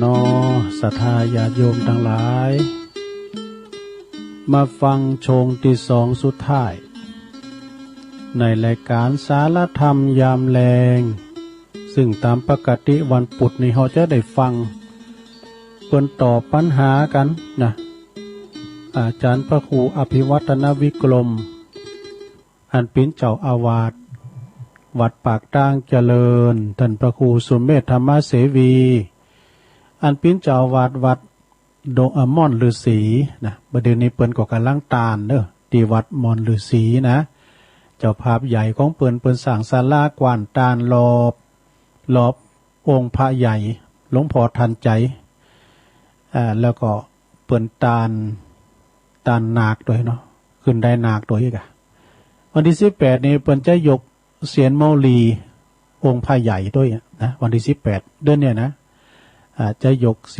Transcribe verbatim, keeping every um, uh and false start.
นอ ศรัทธาญาติโยมตังหลาย มาฟังโฉงตี้สองสุดท้าย ในรายก๋านสารธรรมยามแลง ซึ่งต๋ามปกติวันปุธนี่เฮาจะได้ฟังเปิ้นตอบปัญหากั๋นนะ อาจ๋ารย์พระครูอภิวัฒนวิกรม อันเป๋นเจ้าอาวาสวัดปากตางเจริญ ต้านพระครูสุเมธธรรมเสวี อันเป๋นเจ้าอาวาสวัดดง เอ่อ ม่อนฤๅษีนะ บ่าเดี่ยวนี้เปิ้นก็ก่ำลังตานเน่อ ตี้วัดม่อนฤๅษีนะ เจ้าภาพใหญ่ของเปิ้น เปิ้นสร้างศาลาก้านตานรอบ รอบองค์พระใหญ่หลวงพ่อทันใจ อ่า แล้วก็เปิ้นตาน ตานนาคด้วยเนาะ ขึ้นได้นาคด้วยอีกอะ วันตี้สิบแปดนี่เปิ้นจะยกเสียรเมาลีองค์พระใหญ่ด้วยนะ วันตี้สิบแปดเดือนเนี่ยนะ อ่า จะยกเสียร